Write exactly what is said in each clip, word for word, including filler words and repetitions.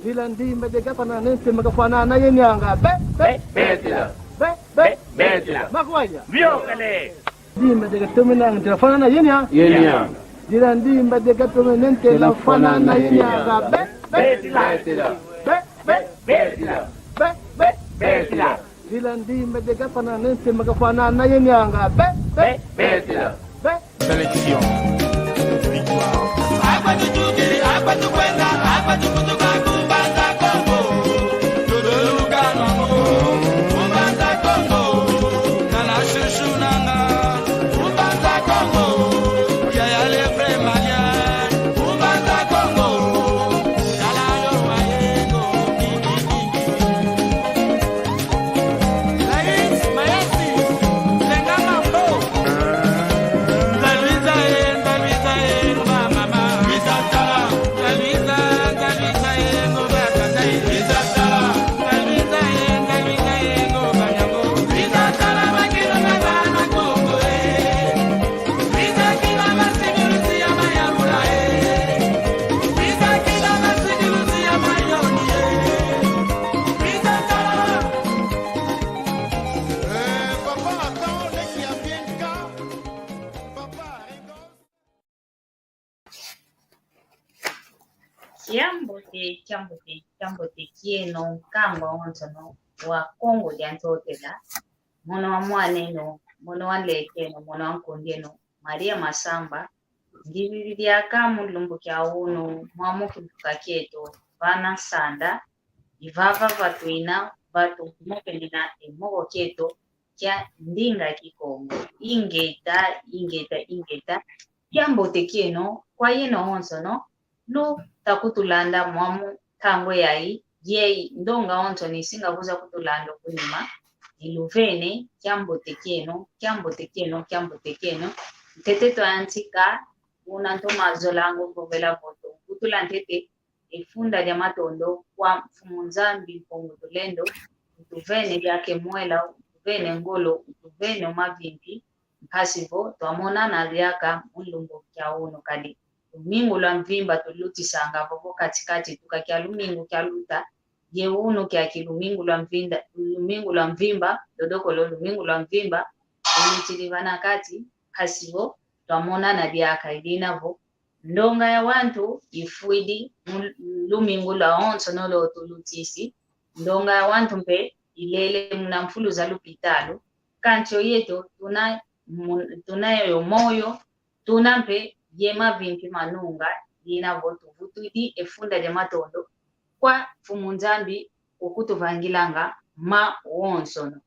Dila ndimba dia gafana nente magafana na yenianga. Be, be, be, dila. Be, be, be, dila. Makwaya. Viokale. Ndimba dia gatomena nente gafana na yenia. Yenia. Dila ndimba dia gatomena nente gafana na yenianga. Be, be, be, dila. Be, be, be, dila. Be, be, be, dila. Dila ndimba dia gafana nente magafana na yenianga. Be, be, be, dila. Be. Sélection. Victoire. Kiambote, kiambote, kiambote kieno, nkangwa wonsono wa Kongo dia Ntotela, mono wa mwan'eno, mono wa nlek'eno, mono wa nkund'eno, Maria Masamba, ngivili diaka mu lumbu kia unu, mwamu kimvuka kieto, vana nsanda, i vava vatwina, vatumokenena e moko kieto, kia ndinga Kikongo. Ingeta, ingeta, ingeta. Kiambote kieno, kwa yeno wonsono, luta kutulanda mwamu ntangwa yayi, yeyi, ndonga wonsono isinga kuza kutulanda kunima, iluvene, kiambote kieno, kiambote kieno, kiambote kieno. Ntete twayantika, una ntoma zola ngo vovela vo tuvutula ntete, e funda dia matondo kwa Mfumu Nzambi Mpungu Tulendo, utuvene diaka e mwela, utuvene ngolo, utuvene o mavimpi, mpasi vo twamonana diaka mu lumbu kia unu kadi. Lumingu lwa mvimba tulutisanga vovo kati-kati tuka kia lumingu kia luta, ye unu kiaki lumingu lwa mvinda, lumingu lwa mvimba, dodokolo lumingu lwa mvimba, tulutidi vana kati, mpasi vo twamonana diaka, idina vo ndonga ya wantu ifwidi mu lumingu lwawonsono lo tulutisi. Ndonga ya wantu mpe ilele muna mfulu za lupitalu. Kansi oyeto tuna mu-, tuna yo moyo, tuna mpe ye mavimpi manunga, dina vo tuvutwidi e funda dia matondo kwa Mfumu Nzambi ukutuvangilanga mawonsono.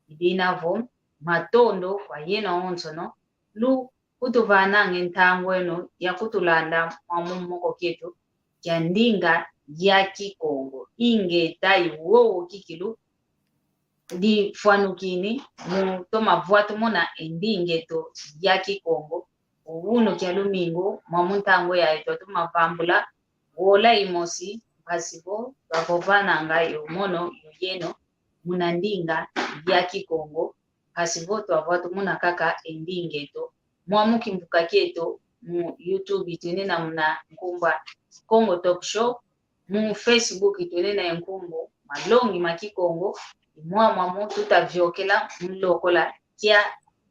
Idina vo matondo kwa yeno wonsono, lu kutuvananga e ntangwa eno ya kutulanda mwamu moko kieto kia ndinga ya Kikongo. Ingeta, i wowo kikilu difwanukini mu toma vwatumuna e ndinga eto ya Kikongo. Unu kia lumingu, mwamu ntangwa yayi twatoma vambula wola imosi, mpasi vo twavovananga yo mono yo yeno muna ndinga ya Kikongo, mpasi vo twavwatumuna kaka e ndinga eto. Mwamu kimvuka kieto mu YouTube twinina muna nkumbu a Kongo Talk Show, mu Facebook twinina e nkumbu Malongi ma Kikongo, i mwamwamu tuta vyokela mu lokola kia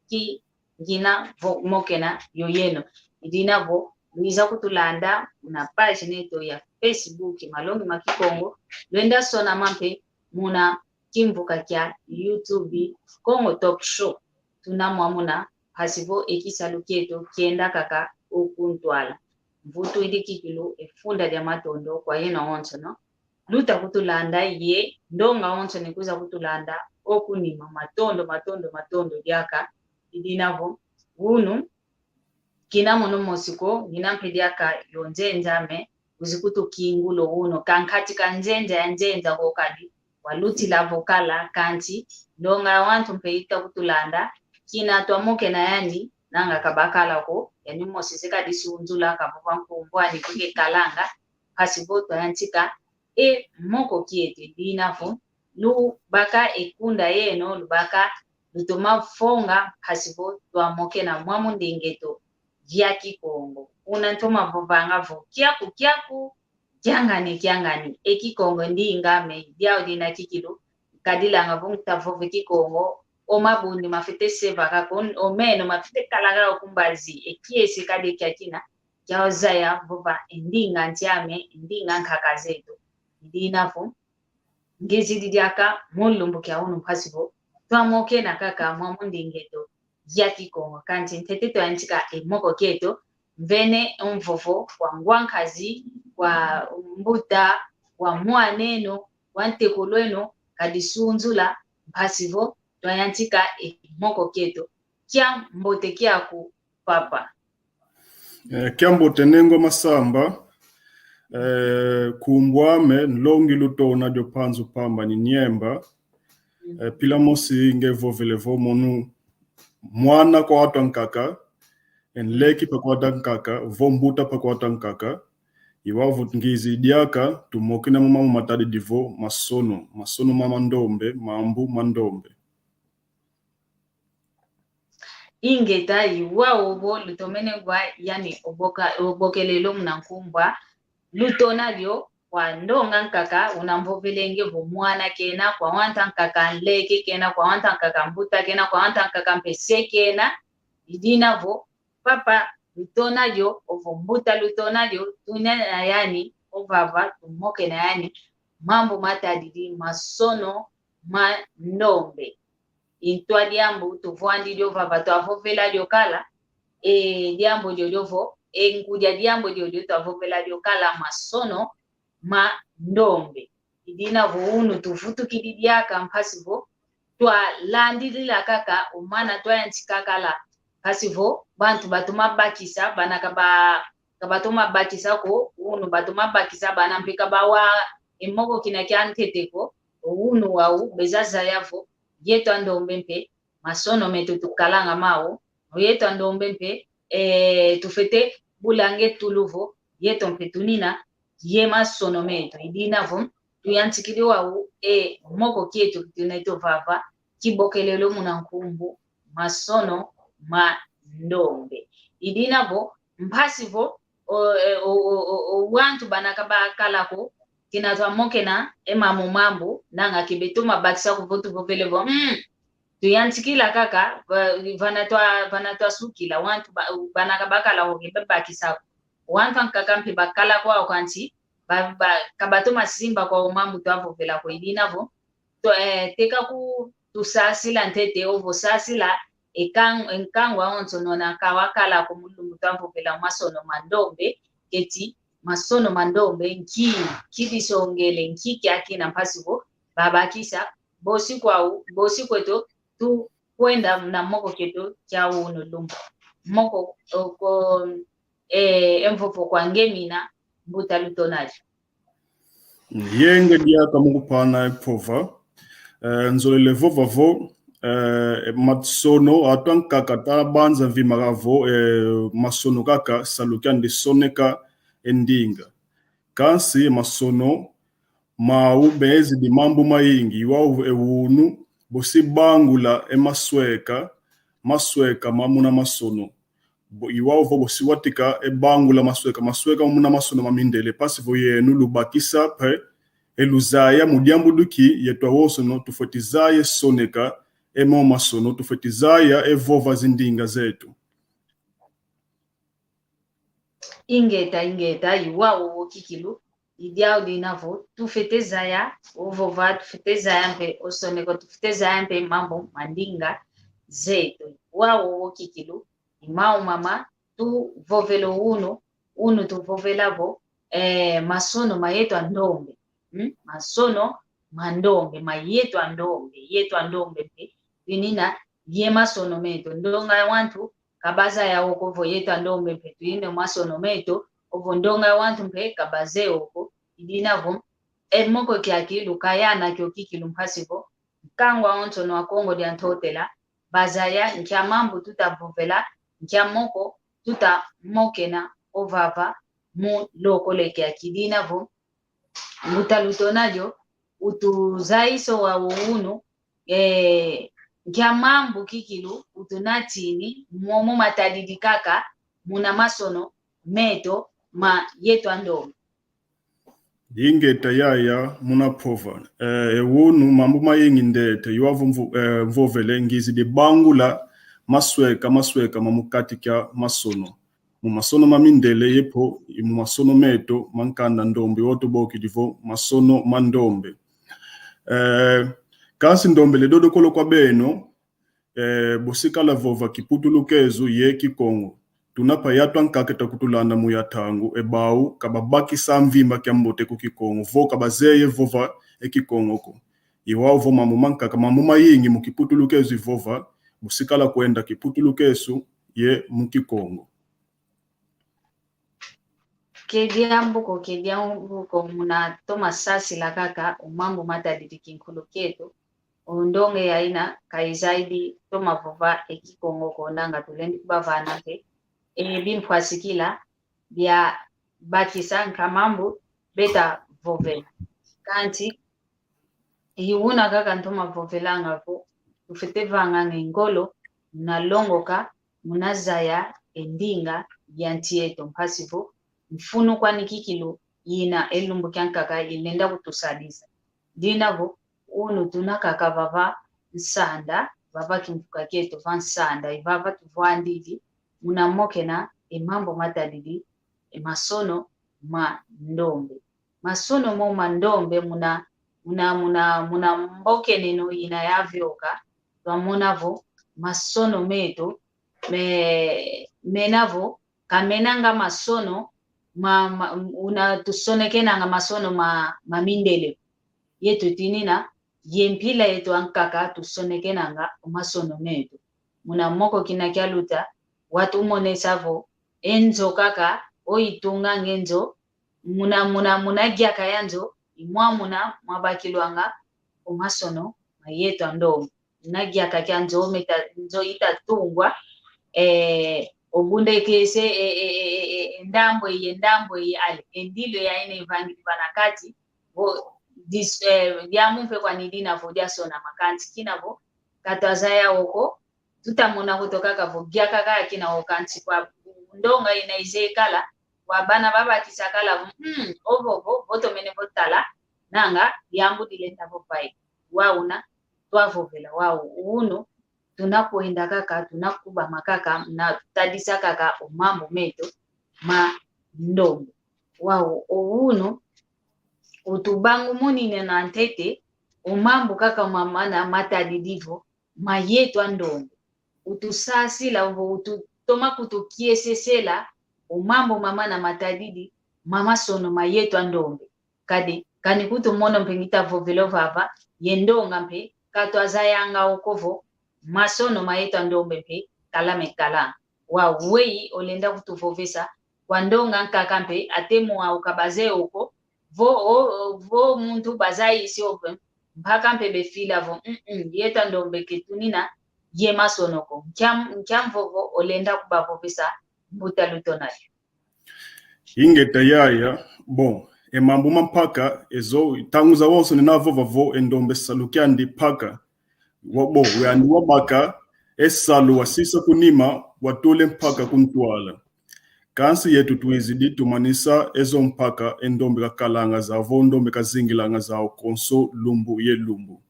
ki ngina vo mokena yo yeno. Idina vo, lwiza kutulanda muna page neto ya Facebook, Malongi ma Kikongo, lwenda sonama mpe muna kimvuka kia YouTube, Kongo Talk Show. Tuna mwamuna, mpasi vo e kisalu kieto kienda kaka o ku ntwala. Mvutwidi kikilu e funda dia matondo kwa yeno wonsono luta kutulanda ye ndonga wonsono ikwiza kutulanda o kunima. Matondo, matondo, matondo diaka. Idina vo, unu, kina mono mosi ko, ngina mpe diaka yo nzenza ame, wizi kutukingula unu. Kankati ka nzenza ya nzenza ko kadi, walutila vo kala, kansi ndonga ya wantu mpe ita kutulanda, kina twamokena yani, nanga ka bakala ko, yani mosi se kadi sunzula, kavova nkumbu ani, kwe kekalanga, mpasi vo twayantika e moko kieto. Idina vo, lubaka e kunda yeno, lubaka lutoma fonga, mpasi vo twamokena mwamu ndinga eto ya Kikongo. Una ntoma vovanga vo, kiaku, kiaku, Kiangani, kiangani, e Kikongo ndinga ame, diau dina kikilu, kadilanga vo nta vova Kikongo, o mabundi mafwete seva kaka, o meno mafwete kala kaka ku mbazi, e kiese kadi kiakina, kiau zaya vova e ndinga nsi ame, e ndinga nkaka zeto. I dina vo, ngizidi diaka mu lumbu kia unu mpasi vo, twamokena kaka mwamu ndinga eto ya Kikongo. Kansi ntete twayantika e moko kieto, mvene mvovo kwa ngwa nkazi, kwa mbuta, kwa mwan'eno, kwa ntekolo eno, kadi sunzula, mpasi vo twayantika e moko kieto. Kiambote kiaku, papa. Eh, kiambote Nengwa Masamba. Eh, nkumbu ame nlongi Lutona dio Mpanzu Mpamba ni Niemba. Eh, pila mosi nge vovele vo mono mwana kwa wantu ankaka, e nleke mpe kwa wantu ankaka, vo mbuta mpe kwa wantu ankaka. I wau vo ngizidi diaka tumokena mu mambu matadidi vo masono, masono ma mandombe, mambu mandombe. Ingeta, i wau vo lutomene ngwa yani oboka, obokelelo muna nkumbu a Lutona dio, kwa ndonga nkaka una mvovelenge vo mwana kena, kwa wantu ankaka nleke kena, kwa wantu ankaka mbuta kena, kwa wantu ankaka mpe se kena. I dina vo papa Lutona dio, ovo mbuta Lutona dio, tuna na yani ovava, tumokena yani mambu matadidi masono ma ndombe. I ntwa diambu tuvwandidi ovava, twavovela dio kala, e diambu diodio vo, e nkudia diambu diodio twavovela dio kala masono ma ndombe. I dina vo unu tuvutukidi diaka mpasi vo twalandidila kaka o mana twayantika kala, mpasi vo bantu batoma bakisa, bana kaba, kabatoma bakisa ko, unu batoma bakisa, bana mpe kabawa e moko kina kia ntete ko. Unu wau beza zaya vo yeto andombe mpe masono meto tukalanga mau, yeto andombe mpe, eh, tufwete bulanga e tulu vo yeto mpe tunina ye masono meto. I dina vo tuyantikidi wau e moko kieto kitunete ovava, kibokelelo muna nkumbu masono ma ndombe. I dina vo mpasi vo o, e, o, o, o, o wantu bana kabakala ko, kina twamokena e mamo mambu, nanga ke betoma bakisa ko vo tuvovele vo, mm, tuyantikila kaka, va-, vana twa, vana twasukila, wantu ba-, bana kabakala ko ke babakisa ko. Wantu ankaka mpe bakala kwau kansi, ba, ba, kabatoma simba kwau mambu twavovela ko. I dina vo, to, eh, teka ku tusasila ntete, ovo sasila e kan-, e nkangu awonso nona kawakala ko mu lumbu twavovela masono ma ndombe, keti masono ma ndombe, nki, nki disongele, nki kiakina mpasi vo babakisa, bosi kwau, bosi kweto, tukwenda na moko kieto kia unu lumbu. Moko, o, ko, eh, e mvovo kwa nge mina, mbuta Lutona dio. Yenge diaka mu kupana e mpova. Eh, nzolele vova vo, eh, masono, wantu ankaka tabanza mvimba kaka vo, eh, masono kaka salu kiandi soneka e ndinga. Kansi masono mau mezidi mambu mayingi, i wau e unu, bosi bangula e masweka, masweka ma muna masono. Bo-, i wau vo bosi watika e bangula masweka, masweka muna masono ma mindele, mpasi vo yenu lubakisa mpe e luzaya mu diambu duki yeto awonsono tufweti zaya e soneka e mo masono, tufweti zaya e vova zindinga zeto. Ingeta, ingeta, i wau wo kikilu, i diau dina vo tufwete zaya o vova, tufwete zaya mpe o soneka, tufwete zaya mpe mambu ma ndinga zeto. I wau wo kikilu, i mau mama tuvovela unu, unu tuvovela vo, eh, masono ma yeto andombe. Hmm? Masono ma ndombe, ma yeto andombe, yeto andombe mpe, twinina ye masono meto. Ndonga ya wantu kabazaya wo ko vo yeto andombe mpe twinina masono meto, ovo ndonga ya wantu mpe kabazeye wo ko. I dina vo, e moko kiaki lukayana kio kikilu mpasi vo, nkangu awonsono wa Kongo dia Ntotela, bazaya nkia mambu tutavovela, nkia moko tutamokena ovava mu lokole kiaki. I dina vo, mbuta Lutona dio, utuzayisa wau unu, eh, nkia mambu kikilu utunatini, momo matadidi kaka muna masono meto ma yeto andombe. Ingeta yaya muna mpova. Eh, e unu mambu mayingi ndete, yuavo mvu-, eh, mvovele ngizidi bangula masweka, masweka ma mu kati kia masono. Mu masono ma mindele yepo, i mu masono meto, ma nkanda ndombe, wo tubokidi vo masono ma ndombe. Eh, kansi ndombele dodokolo kwa beno, eh, bosikala vova Kiputulukezo ye Kikongo. Tuna pa yatu ankaka eta kutulanda mu ya ntangu, e bau, ka babakisa mvimba kiambote ku Kikongo, vo ka bazeye vova e Kikongo ko. I wau vo mambu mankaka, mambu mayingi mu Kiputulukezo ivova, bosikala kwenda Kiputulukezo ye mu Kikongo. Ke diambu ko, ke diambu ko, muna toma sasila kaka o mambu matadidi kinkulu kieto. O ndonga yaina ka izaidi toma vova e Kikongo ko, nanga tulendi kubavana mpe e bimpwasikila bia bakisa nka mambu beta vovela. Kansi i una kaka ntoma vovelanga vo, tufwete vanganga e ngolo, muna longoka, muna zaya e ndinga ya nsi eto, mpasi vo mfunu kwani kikilu ina e lumbu kiankaka ilenda kutusadisa. Dina vo, unu tuna kaka vava nsanda, vava kimvuka kieto va nsanda, i vava tuvwandidi, muna mokena e mambu matadidi e masono ma ndombe. Masono mo ma ndombe muna, muna, muna, muna mbokeneno ina yavioka, twamona vo masono meto, me, mena vo, ka menanga masono ma, ma, una tusonekenanga masono ma, ma mindele. Yetu tinina, ye mpila yetu ankaka tusonekenanga o masono meto. Muna moko kina kialuta, watumonesa vo, e nzo kaka, o itunganga e nzo, muna, muna, muna giaka ya nzo, i mwa muna mwabakilwanga o masono ma yetu a ndombe. Muna giaka kia nzo meta, nzo itatungwa, eh, obundekese, eh, eh, eh, eh, eh, ndambu eye, ndambu eye, ale, e ndilo yaina ivangidi vana kati, vo, dis-, eh, diambu mpe kwani dina vo diasonama, kansi kina vo, ka twazaya wo ko, tutamona kuto kaka vo giaka kaka kina wo, kansi kwa ndonga ina izeye kala, kwa bana babakisa kala vo, mm, ovo vo, vo tomene vo tala, nanga, diambu dilenda vo pai. Wau una, twavovela, wau unu, tuna kwenda kaka, tuna kubama kaka, na tutadisa kaka o mambu meto ma ndombe. Wau, o unu, utubangumunine na ntete, o mambu kaka mamana matadidi vo, ma yetu a ndombe. Utusasila vo, ututoma kutukiesesela, o mambu mamana matadidi, ma masono ma yetu a ndombe. Kadi, kani kutu mono mpe ngita vovelo vava, ye ndonga mpe, ka twazayanga wo ko vo, masono ma yetu a ndombe mpe, kala me kala. Wau weyi olenda kutuvovesa, kwa ndonga nkaka mpe, ate mo wau ka bazeye wo ko, vo, o, o, vo muntu bazayisi wo mpe, mpaka mpe befila vo, mm, mm, yetu a ndombe ke tunina, ye masono ko. Nkia, nkia mvovo olenda kubavovesa, mbuta Lutonadio. Ingeta yaya, bon, e mambu ma mpaka, ezo, ntangu zawonso nina vova vo, e ndombe salu kiandi mpaka. Wa, bon, yandi wabaka, e salu wasisa ku nima, watula e mpaka ku ntwala. Kansi yetu twizidi tumanisa ezo mpaka, e ndombe kakalanga zau vo, ndombe kazingilanga zau konso lumbu ye lumbu.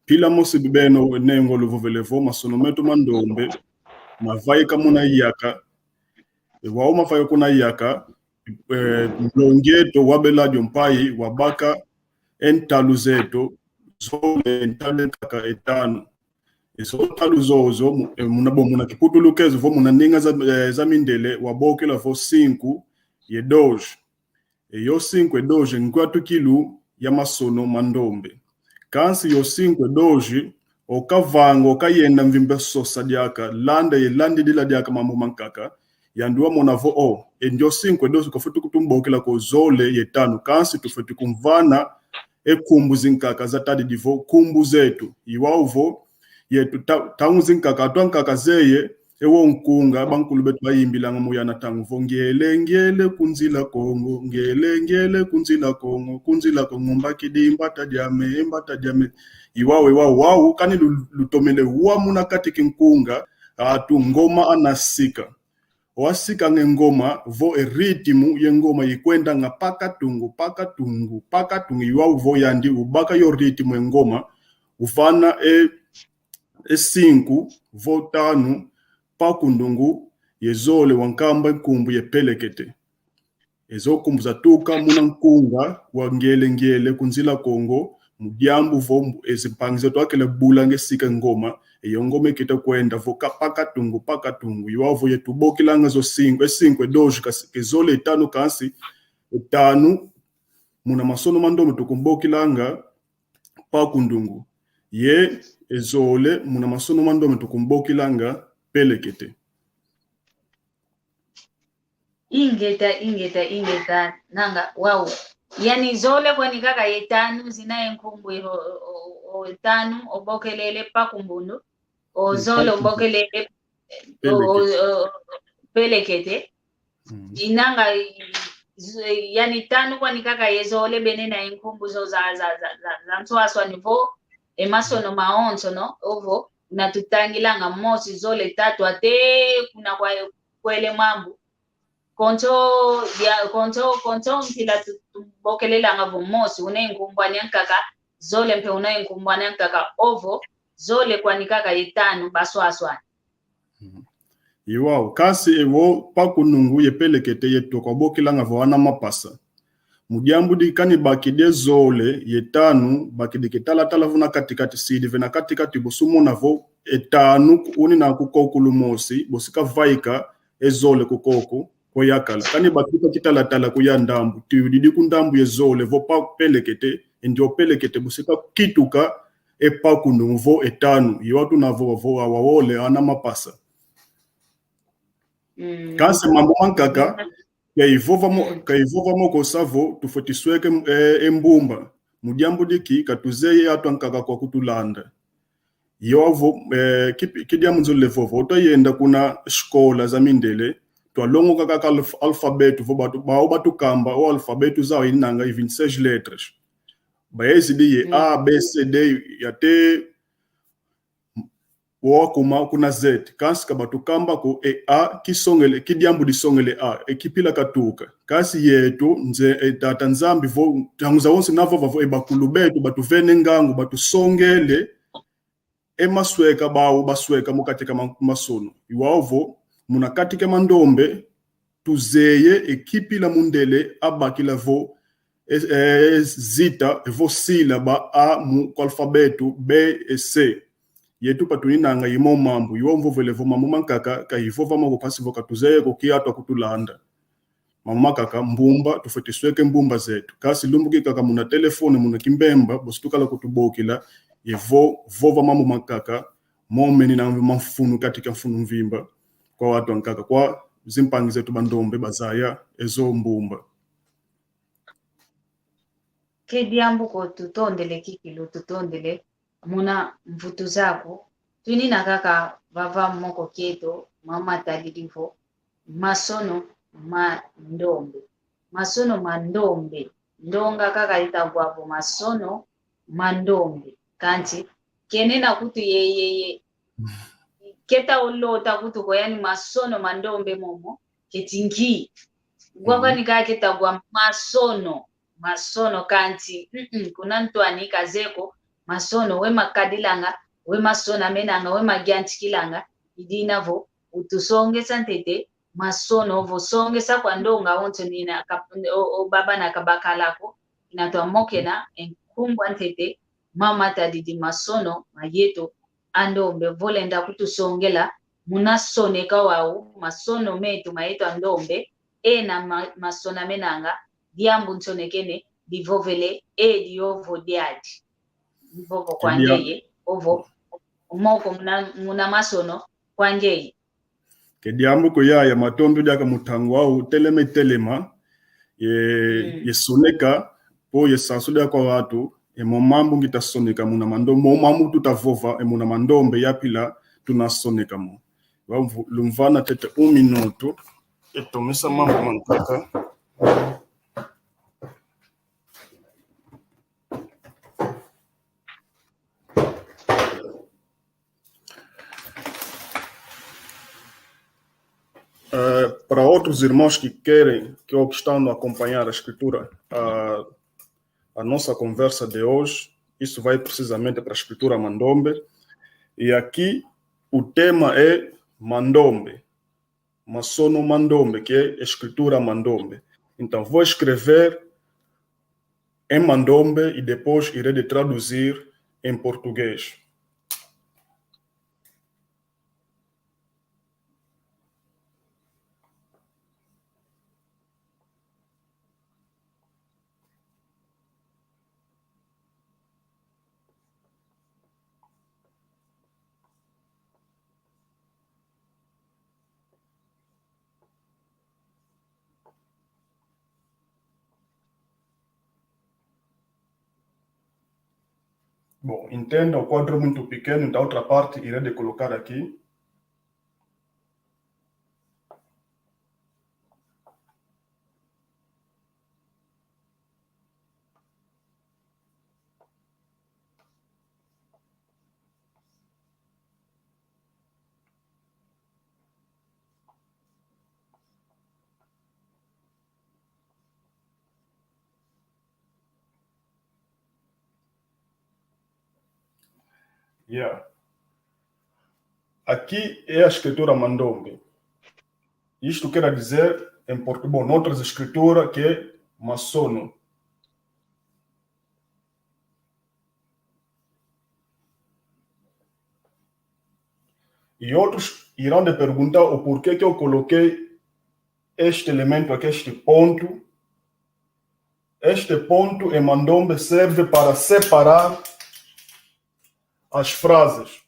Mpila mosi bibeno ne ngolo vovele vo, masono meto ma ndombe, mavaika muna yaka, e wau mavaika kuna yaka, eh, nlongi eto wabela dio mpayi, wabaka e ntalu zeto, zole, ntalu nkaka etanu. Ezo ntalu zozo, mu-, eh, muna bo, muna Kiputulukezo vo muna ndinga za, eh, za mindele, wabokela vo cinco e dois. E yo cinco e dois ngwatukilu ya masono ma ndombe. Kansi yo cinco e dois, okavanga, okayenda mvimba sosa diaka, landa ye landidila diaka mambu mankaka, yandi wamona vo, o, e ndio cinco e dois kafwete kutumbokela ko zole ye tanu, kansi tufwete kumvana e nkumbu zinkaka zatadidi vo nkumbu zetu. I wau vo, yetu ta-, ntangu zinkaka, atu ankaka zeye, e wo nkunga, bankulu betu bayimbilanga mu yana ntangu vo, ngiele, ngiele ku nzila Kongo, ngiele, ngiele ku nzila Kongo, ku nzila Kongo mbakidi mbata diame, mbata diame. I wau, i wau, wau, kani lu-, lutomele wa muna kati ki nkunga, atu ngoma anasika. Wasikanga e ngoma, vo e ritmo ye ngoma ikwendanga pa katungu, pa katungu, pa katungu, i wau vo yandi ubaka yo ritmo ye ngoma, uvana e, e cinco, vo tanu, pa kundungu, ye zole wankamba nkumbu ye pelekete. Ezo nkumbu zatuka muna nkunga wa Ngele Ngele ku Nzila Kongo, mu diambu vo mbu-, e zimpangi zeto akele bulanga e sika ngoma, eyo ngoma iketa kwenda vo ka-, pa katungu, pa katungu, i wau vo yetu bokilanga zo cinco, e cinco, e dois, kasi, ke zole e tanu kansi, e tanu, muna masono ma ndombe tukumbokilanga pa kundungu. Ye, e zole, muna masono ma ndombe tukumbokilanga pelekete. Ingeta, ingeta, ingeta, nanga, wau. Yani zole kwani kaka ye tanu zina ye nkumbu o, o, o, o tanu, obokelele pa kumbundu, o zole obokelele, o, o, pelekete. O, o, pelekete. Mm. Inanga, i-, z-, yani tanu kwani kaka ye zole bene na ye nkumbu zo za, za, za, za, za nswaswani vo, e masono mawonso, no? Ovo, na tutangilanga mosi zole tatu ate kuna kwa kwele mambu. Konso, ya, konso, konso mpila tu-, tubokelelanga vo mosi, una ye nkumbu ane ankaka, zole mpe una ye nkumbu ane ankaka, ovo, zole kwani kaka ye tanu, baswaswani. Mhm. I wau, kansi evo pa kunungu ye pelekete yeto kwa bokelanga vo ana mapasa. Mu diambu di kani bakidi e zole ye tanu, bakidi kitalatala vo na katikati sidi, ve na katikati bosi umona vo e tanu ku-, uni na ku koku lumosi, bosi kavaika e zole ku koku, ko yakala. Kani bakidi kitalatala ku ya ndambu, tiudi di ku ndambu ye zole, vo pa pelekete, e ndio pelekete, bosi kakituka, e pa kunungu vo e tanu, i wau tuna vo, vo, wa, wa ole, ana mapasa. Mm. Kansi mambu mankaka, mm, ka ivova mo-, mm, ka ivova mo kosa vo, tufweti sweke, eh, e mbumba. Mu diambu di ki, ka tuzeye atu ankaka kwa kutulanda. I wau vo, eh, ki, ki diambu nzolele vova, otwa yenda kuna sikola za mindele, twalongoka kaka alf-, alfabeto, vo batu, bau batukamba, o alfabeto zau inanga i vinte e seis letras. Bayezidi ye, mm, A, B, C, D, yate, wakuma kuna Z, kansi ka batukamba ko e A, ki songele, ki diambu disongele A, e ki pila katuka. Kansi yeto, nze-, e Tata Nzambi vo, ntangu zawonso navova vo, e bakulu beto, batuvene ngangu, batusongele, e masweka bau, basweka mu kati ka ma-, masono. I wau vo, muna kati ka mandombe, tuzeye e kipila mundele abakila vo, e, e, zita, evo sílaba A mu, ku alfabeto B, e, C. Yeto pa tuninanga i mo mambu, i wau mvovele vo mambu mankaka, ka ivova mo ko kansi vo ka tuzeye ko ki atu akutulanda. Mambu mankaka, mbumba, tufwete sweke mbumba zeto. Kansi lumbu kinkaka muna telefone, muna kimbemba, bosi tukala kutubokila, ye vo, vova mambu mankaka, momeni na mamfunu kati ka mfunu mvimba, kwa watu ankaka, kwa zimpangi zeto bandombe bazaya ezo mbumba. Ke diambu ko, tutondele kikilu, tutondele muna mvutu zaku. Tunina kaka vava moko kieto, mama tadidi vo masono ma ndombe. Masono ma ndombe. Ndonga kaka itagwa vo masono ma ndombe. Kansi, kenena kutu ye, ye, ye. Keta olota kutu ko yani masono ma ndombe momo, keti nki. Gwakani kaka ketagwa masono, masono kansi, mm, mm, kuna ntwani kazeye ko, masono, we makadilanga, we masona menanga, we magiantikilanga, idina vo, utusongesa ntete, masono, vo songesa kwa ndonga onso nina kap-, o, o baba na kabakala ko, ina twamokena, e nkumbu a ntete, mama tadidi masono, ma yeto, a ndombe, vo lenda kutusongela, muna soneka wau, masono meto, ma yeto a ndombe, ena ma-, masona menanga, diambu nsonekene, divovele, e diovo diadi. Divovo kwa ngeye, ovo, moko muna, muna masono, kwa ngeye. Ke diambu ko yaya, matondo diaka mu ntangu wau, telema telema, ye, mm, ye soneka, po ye sansu diaka kwa watu, e mo mambu ngita soneka muna mando-, mo mambu tuta vova, e muna mandombe ya pila, tuna soneka mo. Wau mvu-, lumvana ntete un minuto, e tomesa mambu mankaka. Eh, para outros irmãos que querem, que ou que estão a acompanhar a escritura, a, a nossa conversa de hoje, isso vai precisamente para a escritura Mandombe. E aqui o tema é Mandombe, Masono Mandombe, que é escritura Mandombe. Então, vou escrever em Mandombe e depois irei de traduzir em português. Bom, entenda, o quadro é muito pequeno, então outra parte irei de colocar aqui. Yeah. Aqui é a escritura Mandombe. Isto quer dizer, em português, bom, noutras escrituras, que é Masono. E outros irão de perguntar o porquê que eu coloquei este elemento aqui, este ponto. Este ponto em Mandombe serve para separar as frases.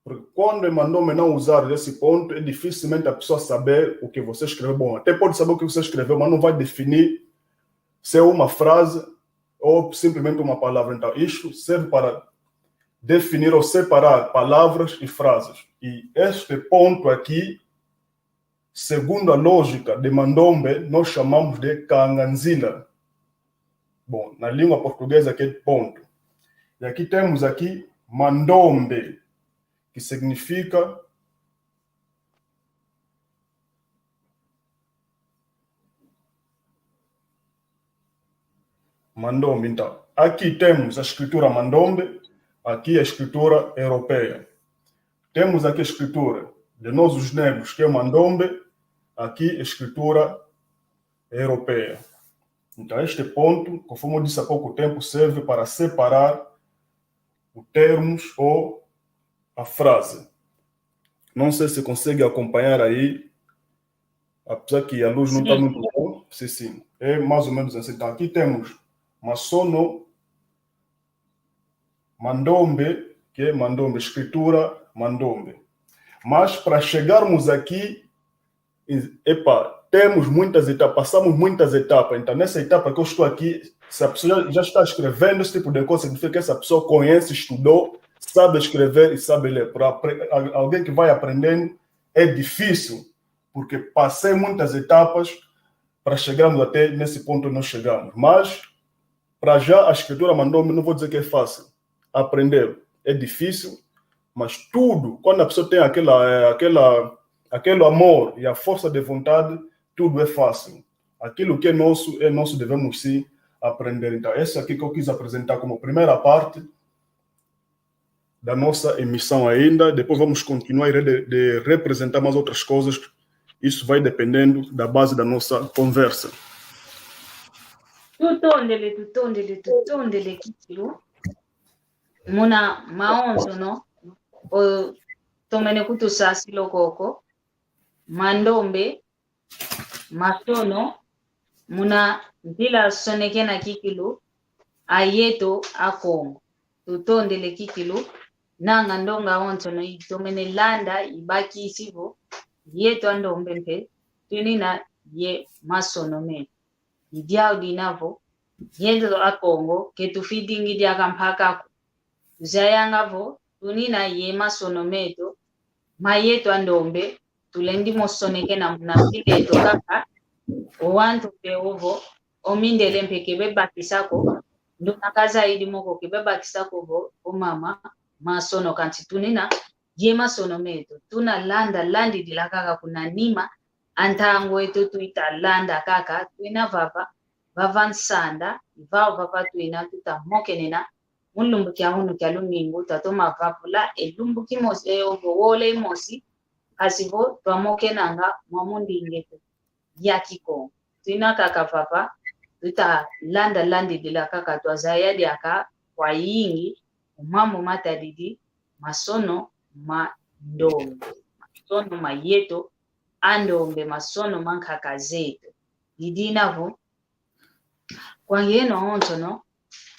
Porque quando em Mandombe não usar esse ponto, é dificilmente a pessoa saber o que você escreveu. Bom, até pode saber o que você escreveu, mas não vai definir se é uma frase ou simplesmente uma palavra. Então, isto serve para definir ou separar palavras e frases. E este ponto aqui, segundo a lógica de Mandombe, nós chamamos de Kanganzila. Bom, na língua portuguesa, aquele ponto. E aqui temos aqui Mandombe, que significa Mandombe. Então, aqui temos a escritura Mandombe, aqui a escritura europeia. Temos aqui a escritura de nós os negros, que é Mandombe, aqui a escritura europeia. Então, este ponto, conforme eu disse há pouco tempo, serve para separar os termos ou a frase. Não sei se consegue acompanhar aí, apesar que a luz não está muito boa. Sim, sim. É mais ou menos assim. Então, aqui temos Masono, Mandombe, que é Mandombe, escritura Mandombe. Mas para chegarmos aqui, e, epa, temos muitas etapas, passamos muitas etapas. Então, nessa etapa que eu estou aqui, se a pessoa já, já está escrevendo esse tipo de coisa, significa que essa pessoa conhece, estudou, sabe escrever e sabe ler. Para apre-, al-, alguém que vai aprendendo, é difícil, porque passei muitas etapas para chegarmos até nesse ponto onde nós chegamos. Mas, para já, a escritura Mandombe, não vou dizer que é fácil. Aprender é difícil, mas tudo, quando a pessoa tem aquela, eh, aquela, aquele amor e a força de vontade, tudo é fácil. Aquilo que é nosso, é nosso, devemos sim aprender. Então, essa aqui que eu quis apresentar como primeira parte da nossa emissão ainda. Depois vamos continuar de, de representar mais outras coisas. Isso vai dependendo da base da nossa conversa. Tutondele, tutondele, tutondele kikilu. Muna maonsono otomene kutusasila koko. Mandombe, masono, muna nzila sonekena kikilu, ayeto Akongo. Tutondele kikilu, nanga ndonga onsono itomene landa, ibakisi vo, yeto andombe mpe, tunina ye masono meto. Idiau dina vo, yeto Akongo, ke tufidingi diaka mpaka ko. Tuzayanga vo, tunina ye masono meto, mayeto andombe, tulendi mo sonekena muna mfinda eto kaka, o wantu mpe ovo, o mindele mpe ke bebakisa ko, nduna kazaidi mo ko ke bebakisa ko vo, o mama, masono kansi tunina, ye masono meto, tuna landa, landidila kaka kuna nima, A ntangu eto tuita landa kaka, tuina vava, vava nsanda, i vau vava tuina tuta mokenena, mu lumbu kia unu kia lumingu, twatoma vavula, e lumbu kimosi, e ovo wola imosi, mpasi vo twamokenanga mwa mu ndinga eto ya Kikongo. Tuina kaka vava, tuta landa landidila kaka, twazaya diaka kwayingi, mu mambu matadidi masono ma ndombe. Masono ma yeto a ndombe, masono ma nkaka zeto. I dina vo, kwa yeno onsono,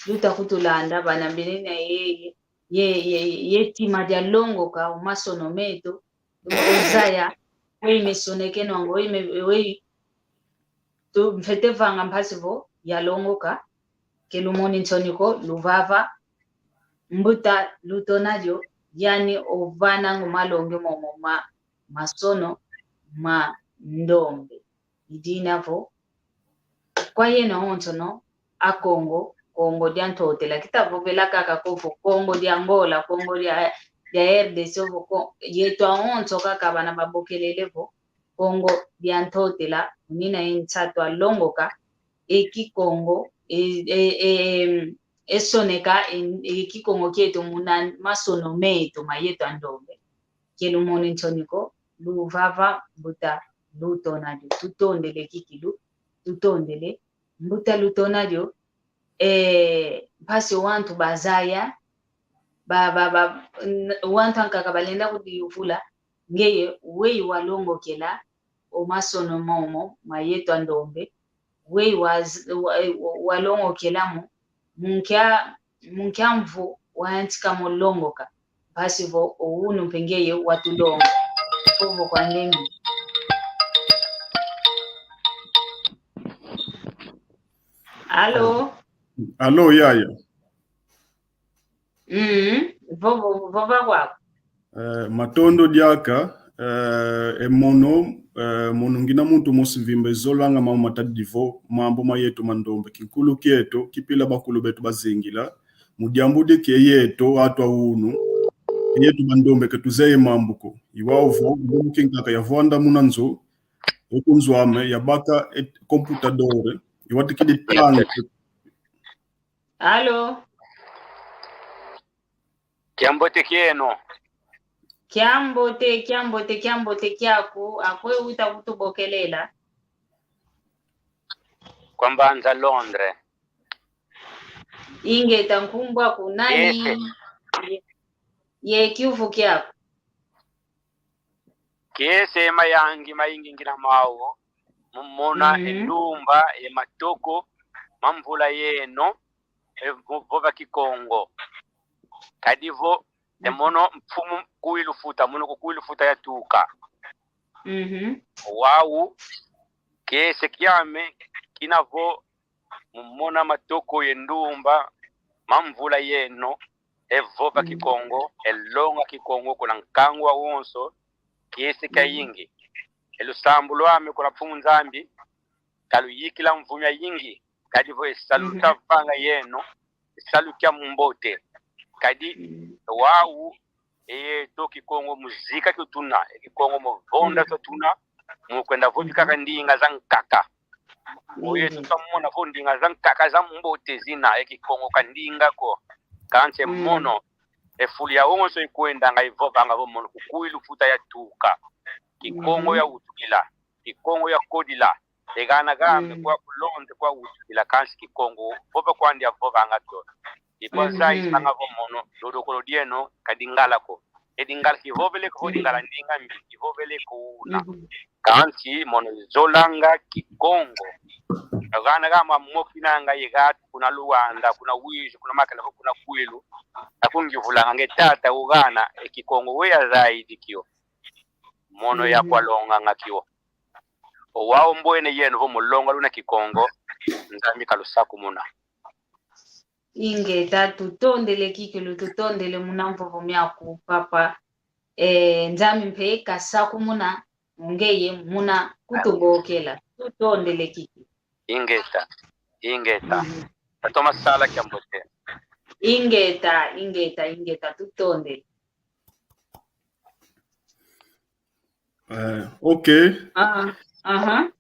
luta kutulanda, bana mbelena ye, ye, ye, ye tima dia longoka, o masono meto, o zaya, weyi mesonekenwanga, weyi me, weyi, tu mfwete vanga mpasi vo yalongoka, ke lumoni nsoni ko, luvava, mbuta Lutonadio, yani ovananga malongi momo ma, masono ma ndombe. I dina vo, kwa yeno onsono, a Kongo, Kongo dia Ntotela. Kita vovela kaka ko vo Kongo dia Angola, Kongo dia, dia R D C, ovo ko, yeto awonso kaka bana babokelele vo Kongo dia Ntotela, unina e nsatu a longoka, e Kikongo, e, e, e, em, e soneka, e, e Kikongo kieto muna masono meto ma yeto a ndombe. Ke lumoni nsoni ko, luvava, mbuta Lutonadio. Tutondele kikilu, tutondele. Mbuta Lutonadio, eh, mpasi wantu bazaya, ba, ba, ba, n-, wantu ankaka balenda kudiyuvula, ngeye, weyi walongokela o masono momo ma yeto a ndombe, weyi wa, wa, wa, walongokela mo, mu nkia, mu nkia mvu wayantika mo longoka, mpasi vo o unu mpe ngeye watulonga. Ovo kwa ndenge. Alo? Alo, yaya. Mm, vova, vova kwaku. Eh, matondo diaka, eh, e mono, eh, mono ngina muntu mosi mvimba izolanga mambu matadidi vo mambu ma yeto ma ndombe. Kinkulu kieto, kipila bakulu beto bazingila, mu diambu di ke yeto, atu a unu, yeto ba ndombe ke tuzeye mambu ko. I wau vo, ndombe kinkaka yavwanda muna nzo, e ku nzo ame, yabaka e computador, iwatikidi tanga. Alo? Kiambote kieno. Kiambote, kiambote, kiambote kiaku, akwe uta kutubokelela. Kwa mbanza Londres. Ingeta, nkumbu aku nani? Ese. Ye, ye kiuvu kiaku. Kiese mayangi mayingi ngina mau, mu mona e ndumba, e matoko, ma mvula yeno, e vo-, vova Kikongo. Kadi vo, e mono mfumu Kuilufuta, mono ku Kuilufuta yatuka. Mhm. Wau, kiese kiame, kina vo, mu mona matoko ye ndumba, ma mvula yeno, e vova Kikongo, e longa Kikongo, kuna nkangu wawonso, kiese kiayingi. E lusambu lwame kuna Mfumu Nzambi, kaluyikila mvu miayingi, kadi vo e salu ntavanga yeno, e salu kiambote. Kadi wau, e yeto Kikongo mu zika kio tuna, e Kikongo mu vonda kio tuna, mu kwenda vovi kaka ndinga za nkaka. O yeto twamona vo ndinga za nkaka za mbote zina, e Kikongo ka ndinga ko. Kansi mono, e fulu yawonso ikwendanga ivovanga vo mono ku Kuilufuta yatuka. Kikongo yawutukila, Kikongo yakodila. E gana game kwa ku Londres kwawutukila kansi Kikongo vova kwandi avovanga kio. Ikwa zayisanga vo mono, dodokolo dieno, ka Lingala ko. E Lingala kivoveleke vo Lingala ndinga mbi, kivoveleke una. Kansi mono zolanga Kikongo. Gana gama mokinanga yegatu kuna Luanda, kuna Uíge, kuna Makela, kuna Kwilu. Akungivulanga nge tata ugana, e Kikongo we yazayidi kio. Mono yakwalonganga kio. O wau mbwene yeno vo mu longa luna Kikongo, Nzambi kalusakumuna. Ingeta, tutondele kikilu, tutondele muna mvovo miaku, papa. Eh, Nzambi mpe kasakumuna ngeye muna kutubokela. Tutondele kikilu. Ingeta, ingeta. Tatoma sala kiambote. Ingeta, ingeta, ingeta, tutondele. Eh, ok. Ah. Aham.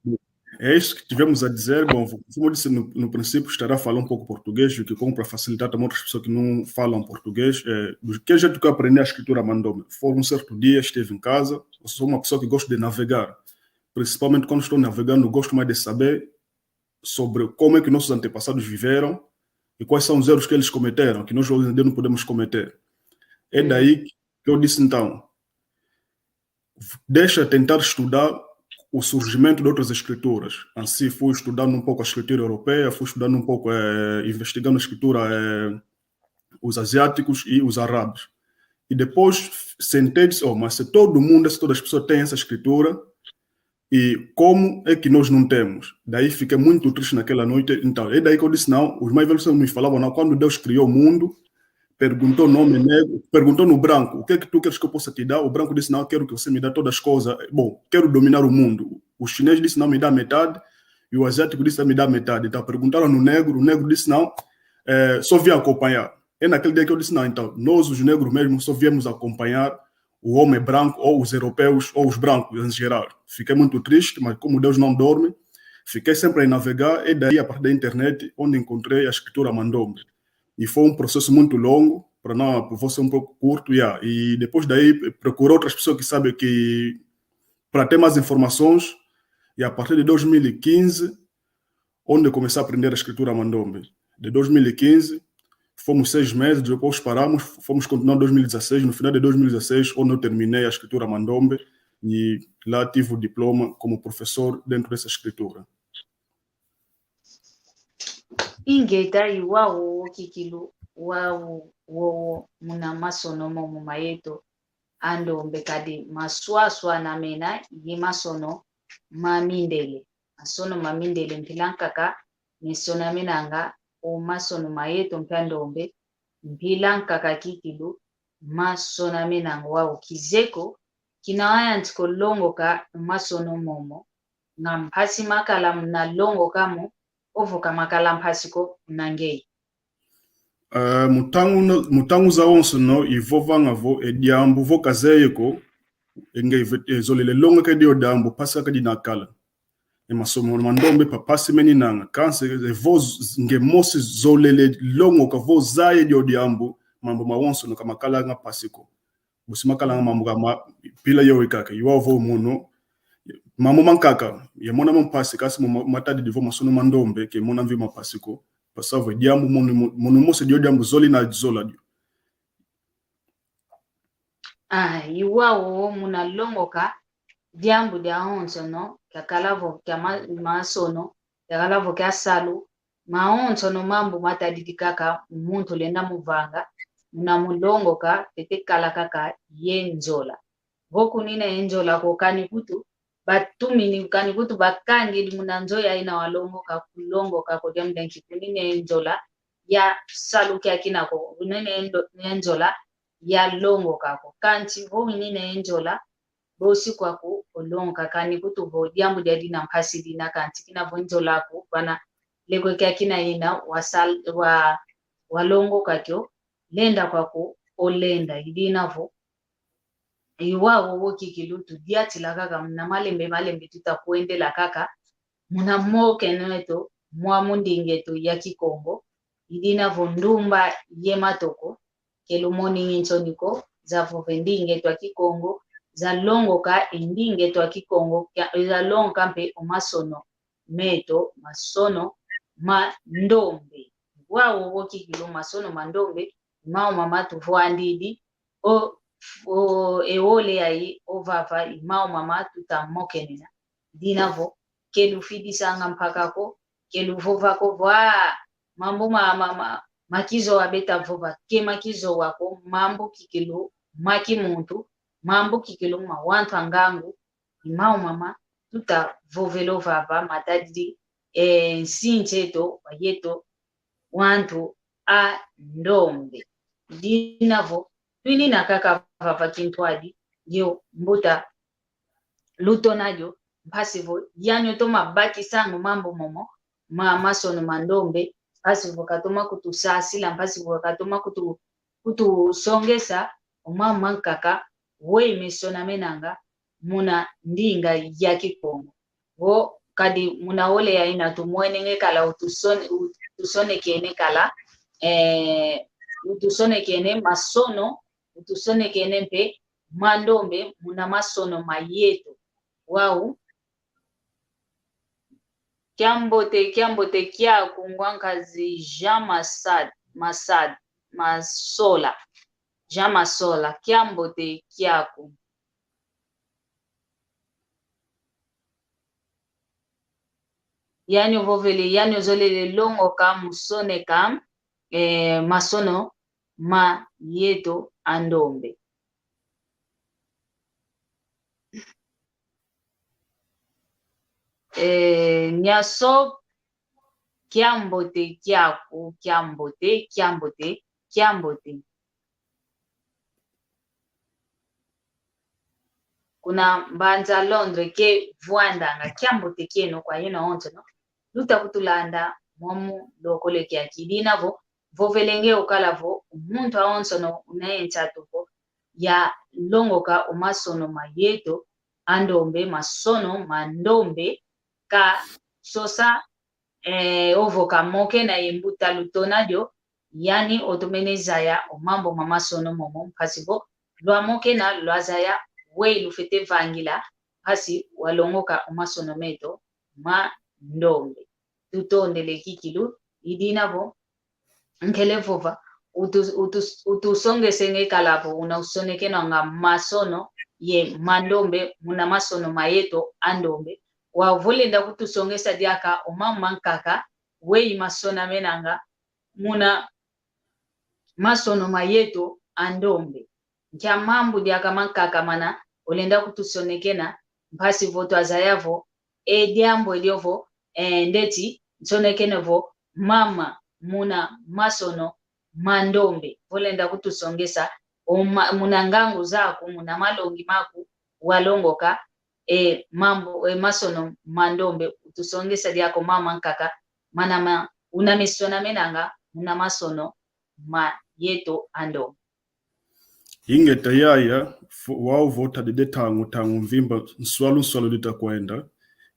É isso que tivemos a dizer. Bom, como eu disse no, no princípio, estará a falar um pouco português, o que como para facilitar também outras pessoas que não falam português. É, do que jeito que eu aprendi a escritura mandombe? Foi um certo dia, estive em casa, eu sou uma pessoa que gosta de navegar. Principalmente quando estou navegando, gosto mais de saber sobre como é que nossos antepassados viveram e quais são os erros que eles cometeram, que nós hoje em dia não podemos cometer. É daí que eu disse, então, deixa tentar estudar o surgimento de outras escrituras. Assim, fui estudando um pouco a escritura europeia, fui estudando um pouco, eh, investigando a escritura, eh, os asiáticos e os árabes. E depois sentei e disse, oh, mas se todo mundo, se todas as pessoas têm essa escritura, e como é que nós não temos? Daí fiquei muito triste naquela noite. Então, é daí que eu disse, não, os mais velhos me falavam, não, quando Deus criou o mundo, perguntou no homem negro, perguntou no branco, o que é que tu queres que eu possa te dar? O branco disse, não, quero que você me dê todas as coisas. Bom, quero dominar o mundo. O chinês disse, não, me dá metade. E o asiático disse, me dá metade. Então, perguntaram no negro, o negro disse, não, é, só vim acompanhar. É naquele dia que eu disse, não, então, nós os negros mesmo só viemos acompanhar o homem branco, ou os europeus, ou os brancos em geral. Fiquei muito triste, mas como Deus não dorme, fiquei sempre a navegar, e daí, a partir da internet, onde encontrei a escritura mandombe. E foi um processo muito longo, para não, para você um pouco curto, yeah. E depois daí, procurei outras pessoas que sabem que, para ter mais informações, e a partir de dois mil e quinze, onde comecei a aprender a escritura mandombe. De dois mil e quinze, fomos seis meses, depois paramos, fomos continuar em dois mil e dezasseis, no final de dois mil e dezasseis, onde eu terminei a escritura mandombe, e lá tive o diploma como professor dentro dessa escritura. Ingeta, i wau kikilu, wau wowo muna masono momo ma yeto a ndombe, kadi maswaswana mena ye masono ma mindele. Masono ma mindele mpila nkaka mesona menanga o masono ma yeto mpe a ndombe, mpila nkaka kikilu masona menanga. Wau kizeko kina wayantika o longoka masono momo, nga mpasi makala muna longoka mo, ovo ka makala mpasi ko muna ngeye. Eh, mu ntangu na, mu ntangu zawonsono ivovanga vo e diambu vo kazeye ko, e ngeye ve-, e zolele longoka e dio diambu, mpasi kaka dina kala. E masono ma ndombe pa mpasi meninanga, kansi e vo z-, nge mosi zolele longoka vo zaya e dio diambu, mambu mawonsono ka makalanga mpasi ko. Bosi makalanga mambu ka ma-, mpila yoyo kaka, i wau vo mono, mambu mankaka, yamona mo mpasi, kansi mo ma-, matadidi vo masono ma ndombe, ke mona mvi ma mpasi ko, mpasi vo e diambu mono, mono mosi dio diambu zole na zola dio. Ah, i wau muna longoka, diambu diawonsono, kiakala vo kia ma-, masono, kiakala vo kia salu, mawonsono mambu matadidi kaka muntu lenda muvanga, muna mu longoka, tete kala kaka ye nzola. Vo kunina ye nzola ko kani kutu, batumini kani kutu bakangidi muna nzo ya ina walongoka, kulongoka ko diambu dia nki kunina ye nzola ya salu kiakina ko, kunina ye ndo-, ye nzola ya longoka ko. Kansi vo winina ye nzola, bosi kwaku olongoka, kani kutu vo diambu dia dina mpasi dina, kansi kina vo nzola aku, vana lekwe kiakina ina wasal-, wa-, walongoka kio, lenda kwaku olenda, i dina vo i wau wowo kikilu tudiatila kaka muna malembe malembe tuta kwendela kaka muna mokeno eto mwa mu ndinga eto ya Kikongo, i dina vo ndumba ye matoko, ke lumoni nsoni ko, za vova e ndinga eto a Kikongo, za longoka e ndinga eto a Kikongo, kia-, za longoka mpe o masono meto, masono ma ndombe. Wau wowo kikilu masono ma ndombe, i mau mama tuvwandidi, o, o, e wole yayi, ovava, i mau mama tuta mokenena. Dina vo, ke lufidisanga mpaka ko, ke luvova ko vo, ah, mambu ma, ma, ma, ma kizowa beta vova, ke ma kizowa ko, mambu kikilu ma kimuntu, mambu kikilu ma wantu a ngangu, i mau mama tuta vovela ovava, matadidi, eh, nsinsi eto, wa yeto, wantu a ndombe. Dina vo, twinina kaka vava kintwadi, yo mbuta Lutona dio, mpasi vo, yanyo toma bakisanga mambu momo, ma masono ma ndombe, mpasi vo katoma kutusasila, mpasi vo katoma kutu-, kutusongesa, o mama mankaka, wei mesona menanga, muna ndinga ya Kikongo. Vo kadi muna ole yayi na tumwenenge kala utusone-, utusonekene kala, eh, utusonekene masono, utusonekene mpe ma ndombe muna masono ma yeto. Wau. Kiambote, kiambote kiaku ngwankazi Jean Masad, Masad, Masola. Jean Masola, kiambote kiaku. Yani ovovele, yani ozolele longoka mu soneka, eh, masono ma yeto a ndombe. Eh, Nyasop, kiambote kiaku, kiambote, kiambote, kiambote. Kuna mbanza Londres ke vwandanga, kiambote kieno kwa yeno awonsono luta kutulanda mwamu lokole kiaki. Dina vo, vovelenge ukala vo, muntu awonsono una ye nsatu vo yalongoka o masono ma yeto a ndombe, masono ma ndombe, ka sosa, eh, ovo kamokena ye mbuta lutona dio, yani otomene zaya o mambu ma masono momo, mpasi vo lwamokena lwazaya, weyi lufwete vangila mpasi walongoka o masono meto ma ndombe. Tutondele kikilu, i dina vo, nkele vova, utu-, utu-, utusongesenge kala vo una usonekenanga masono ye ma ndombe muna masono ma yeto a ndombe. Wau vo olenda kutusongesa diaka o mambu mankaka weyi masonamenanga muna masono ma yeto a ndombe. Nkia mambu diaka mankaka mana olenda kutusonekena, mpasi vo twazaya vo, e diambu edio vo, eh, ndeti nsonekene vo mama muna masono ma ndombe. Vo olenda kutusongesa, o ma-, muna ngangu zaku, muna malongi maku, walongoka, e mambu, e masono ma ndombe, utusongesa diaka o mambu mankaka mana ma-, una mesonamenanga muna masono ma yeto a ndombe. Ingeta yaya, fu-, wau vo tadidi ntangu, ntangu mvimba, nswalu, nswalu dita kwenda,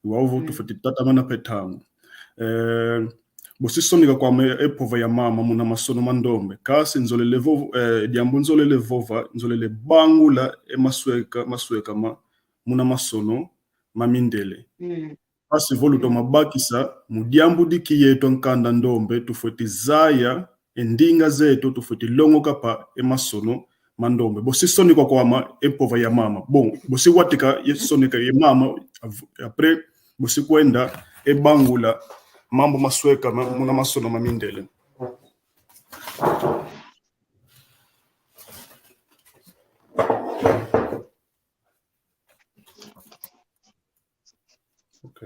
wau vo tufwete tatamana mpe ntangu. Eh, bosi soneka kwame e mpova ya mama muna masono ma ndombe. Kansi nzolele vo-, eh, diambu nzolele vova, nzolele bangula e masweka, masweka ma, muna masono ma mindele. Mpasi vo lutoma bakisa, mu diambu diki yeto a nkanda ndombe, tufwete zaya e ndinga zeto, tufwete longoka mpe e masono ma ndombe. Bosi soneka kwame e mpova ya mama. Bon, bosi watika ye soneka ye mama, av-, après, bosi kwenda e bangula mambu masweka ma, muna masono ma mindele. Ok.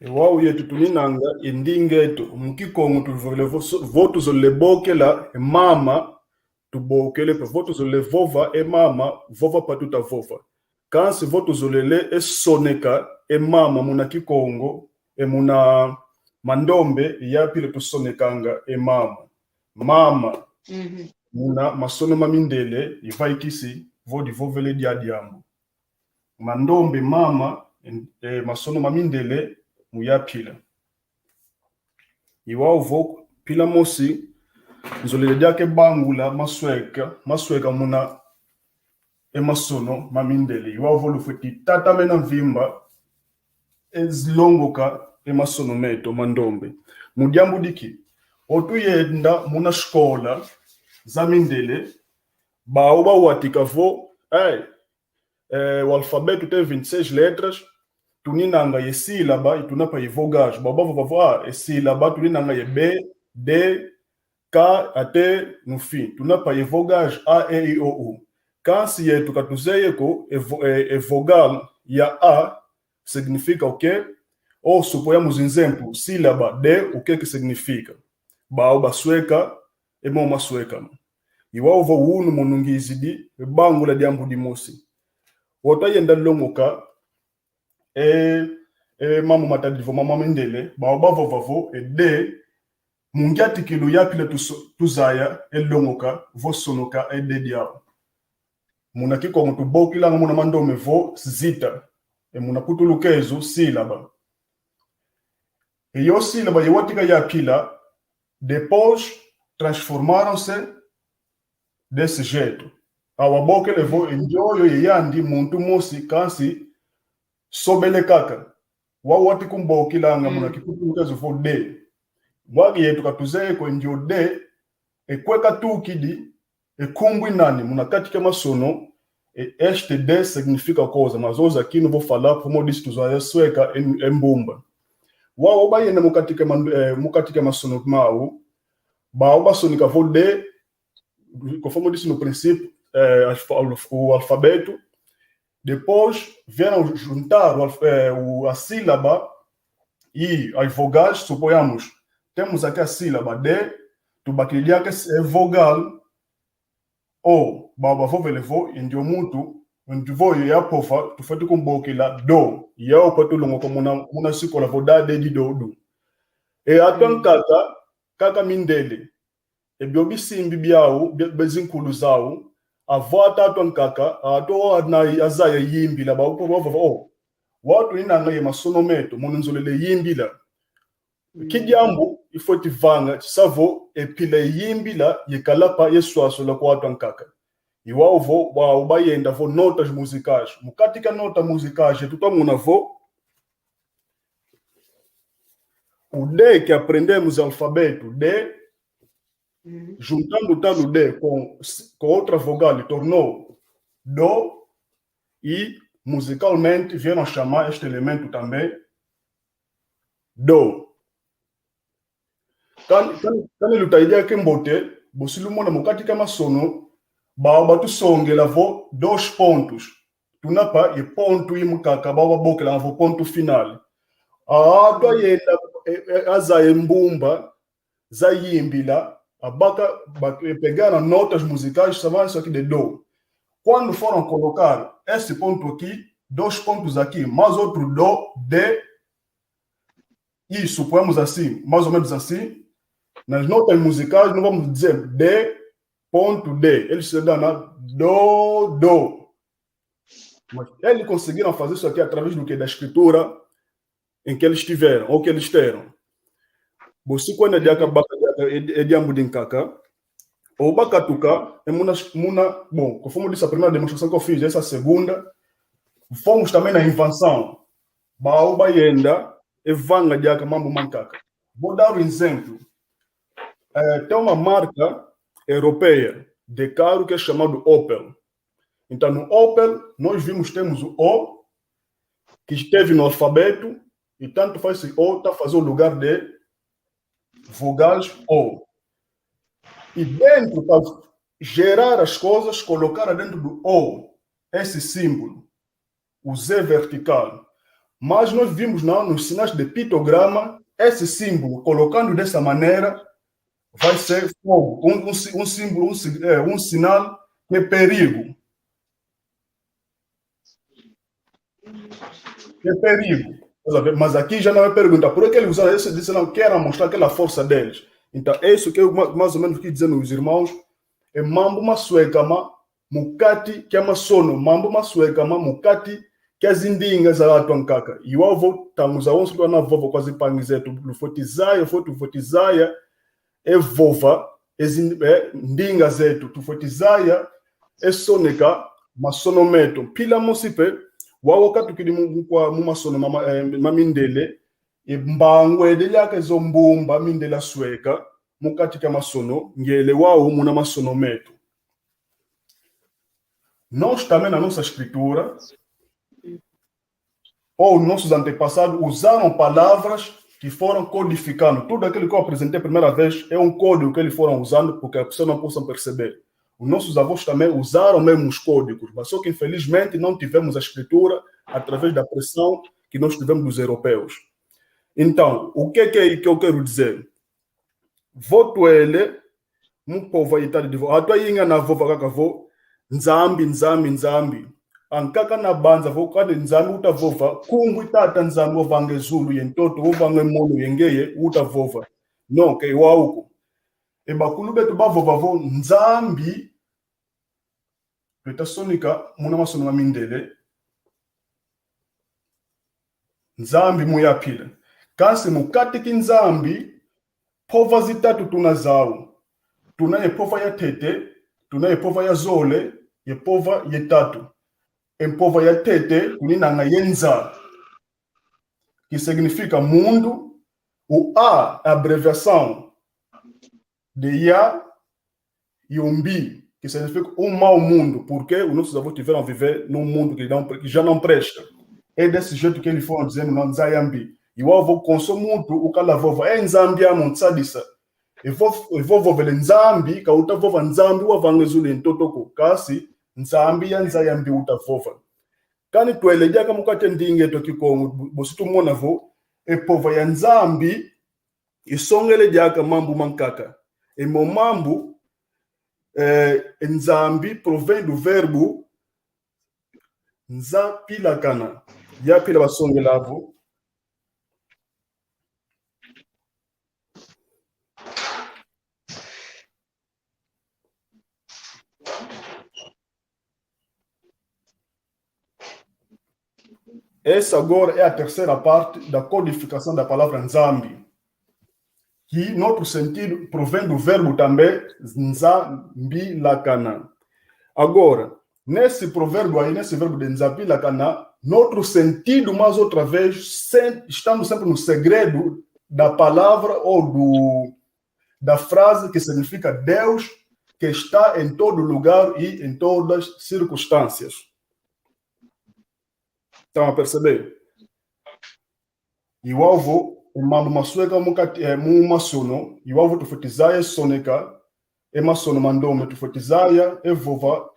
E wau yeto tuninanga e ndinga eto, mu Kikongo tuvovele vo so-, vo tuzolele bokela e mama, tubokele mpe, vo tuzolele vova e mama, vova mpe tuta vova. Kansi vo tuzolele e soneka e mama muna Kikongo, e muna mandombe, ya pila tusonekanga e mama. Mama. Mhm. Muna masono ma mindele, ivaikisi vo divovele dia diambu. Mandombe mama, e, masono ma mindele, mu ya pila. I wau vo, pila mosi, nzolele diaka e bangula masweka, masweka muna e masono ma mindele. I wau vo lufwete tatamena mvimba, e zilongoka e masono meto mandombe. Mu diambu diki, o tuyenda muna sikola za mindele, bau bawatika vo, eh, eh, o alfabeto tem vinte e seis letras, tuninanga ye sílaba, i tuna mpe ye vogais. Bau bavova vo, ah, e sílaba, tuninanga ye B, D, K, até no fim. Tuna mpe ye vogais, A, E, I, O, U. Kansi yeto ka tuzeye ko, e vo-, e, e vogal ya A, significa o quê? Ou suponhamos, exemplo, sílaba D, o que que significa? Bau basweka e momo maswekama. I wau vo unu mono ngizidi bangula diambu dimosi. Wau twayenda longoka e, e mambu matadidi vo mambu ma mindele, bau bavova vo e de, mu ngyatikilu ya pila tuso-, tuzaya e longoka vo sonoka e de diau. Muna Kikongo tubokilanga muna mandome vo zita, e muna Putulukezo sílaba. E yo sílaba ye watika ya pila, depois transformaram-se desse jeito. Awa bokele vo e ndioyo ye yandi muntu mosi kansi sobele kaka. Wau wati kumbokilanga muna Kiputulukezo vo de. Bwaki yetu katuzeye ko e ndio de, e kwe katukidi, e nkumbu i nani, muna kati kia masono, e este de significa coisa, mazozo akinu vo fala, como disse, tuzaya sweka e, e mbumba. Wau bayenda mu kati kia mandu-, eh, mu kati kia masono mau, bau basonika vo de, conforme eu disse no princípio, eh, alfa-, alf-, o alfabeto. Depois vieram juntar o alf-, eh, o, a sílaba e as vogais, suponhamos, temos aqui a sílaba de, tubakidi diaka e vogal o, bau bavovele vo, e ndio muntu, e ndio vo ye apova, tufwete kumbokila do, ye o kwetu longoka muna, muna sikola vo da, de, di, do, du. E atu ankaka, kaka mindele. Ebio bisimbi biau, be-, bezinkulu zau, avwata atu ankaka, atu ana azaya yimbila, bau ko bavova, o, wau tuninanga ye masono meto, mono nzolele yimbila. Ki diambu ifwete vanga, sa vo e pila ye yimbila, ye kalapa, ye swasula kwa atu ankaka. I wau vo, wau bayenda vo notas musicais. Mu kati kia notas musicais, yetu twamona vo, o de que aprendemos alfabeto, de, juntando o tal de com, com outra vogal, tornou do, e musicalmente vieram chamar este elemento também do. Kan-, kan-, kani lutaidi ake mbote, bosi lumona mu kati kia masono, bau batusongela vo dois pontos. Tuna pa ye ponto imu kaka, bau babokela vo ponto final. A, twayenda, e, e, azaya e mbumba za yimbila, abaka, ba-, e, pegar nas notas musicais, estava isso aqui de do. Quando foram colocar esse ponto aqui, dois pontos aqui, mais outro do, de, isso, põemos assim, mais ou menos assim, nas notas musicais, não vamos dizer de, ponto de, eles se dão na do, do. Mas eles conseguiram fazer isso aqui através do quê? Da escritura em que eles tiveram, ou que eles terão. Bosi kwenda diaka baka diaka e, e diambu dinkaka. O bakatuka, e muna, muna, bom, conforme eu disse, a primeira demonstração que eu fiz, essa segunda, fomos também na invenção. Bau bayenda, e vanga diaka mambu mankaka. Vou dar um exemplo. Eh, tem uma marca europeia de carro que é chamado Opel. Então, no Opel, nós vimos, temos o O, que esteve no alfabeto, e tanto faz se O tá a fazer o lugar de vogais O. E dentro, para gerar as coisas, colocaram dentro do O esse símbolo, o Z vertical. Mas nós vimos na, nos sinais de pictograma, esse símbolo, colocando dessa maneira, vai ser fogo, um, um si-, um símbolo, um si-, é, um sinal de perigo. É perigo. Estás a ver? Mas aqui já não é pergunta. Por que ele usa esse? Disse não, quer mostrar aquela força deles. Então, é isso que eu ma-, mais ou menos quis dizer, meus irmãos. E mambu maswekama mu kati kia masono, mambu maswekama mu kati kia zindinga za atu ankaka. I wau vo, ntangu zawonso twana vova kwa zimpangi zetu, lufwete zaya, fwete, lufwete zaya, e vova, e zin-, e ndinga zetu, tufwete zaya, e soneka masono meto. Mpila mosi pe, wau okatukidi mu, mu kwa, mu masono ma, ma, eh, ma mindele, e mbangu edele ake zo mbumba mindele asweka, mu kati kia masono, ngiele wau muna masono meto. Nós também na nossa escritura, ou nossos antepassados usaram palavras que foram codificando. Tudo aquilo que eu apresentei a primeira vez é um código que eles foram usando porque as pessoas não possam perceber. Os nossos avós também usaram mesmo os códigos, mas só que infelizmente não tivemos a escritura através da pressão que nós tivemos dos europeus. Então, o que é que, que eu quero dizer? Vo twele mu mpova itadi divo, atwa inga na vova kaka vo, Nzambi, Nzambi, Nzambi. Ankaka na banza vo, kani Nzambi uta vova, kungwi Tata Nzambi wavanga zulu ye ntoto, wavanga mono ye ngeye, uta vova. No, ke wau ko. E bakulu beto bavova vo, Nzambi, tweta sonika muna masono ma mindele, Nzambi mu ya pila. Kansi mu kati ki Nzambi, mpova zitatu tuna zau. Tuna ye mpova ya tete, tuna ye mpova ya zole, ye mpova ye tatu. E mpova ya tete, tuninanga ye Nza, que significa mundo, o A, abreviação de Ya, e o Mbi, que significa o mau mundo, porque os nossos avós tiveram a viver num mundo que não, que já não presta. É desse jeito que eles foram dizendo, não, Nza ya mbi. E o avô, com seu mundo, o cala vova, é Nzambi amo, ntsadisa. E vo, e vo vovele Nzambi, ka uta vova Nzambi, wavanga zulu ye ntoto ko, kansi, Nzambi ya Nza ya mbi uta vova. Kani twele diaka mu kati ndinga eto Kikongo, bo-, bosi tumona vo, e mpova ya Nzambi, isongele diaka mambu mankaka. E mo mambu, eh, Nzambi provém do verbo nza pilakana. Ya pila basongela vo. Essa agora é a terceira parte da codificação da palavra Nzambi, que, noutro sentido, provém do verbo também nzambilakana. Agora, nesse provérbio aí, nesse verbo de nzambilakana, noutro sentido, mais outra vez, sem, estamos sempre no segredo da palavra ou do, da frase que significa Deus que está em todo lugar e em todas circunstâncias. Estão a perceber? I wau vo, e mambu masweka mu kati, eh, mu masono, i wau vo tufwete zaya e soneka, e masono ma ndombe tufwete zaya, e vova,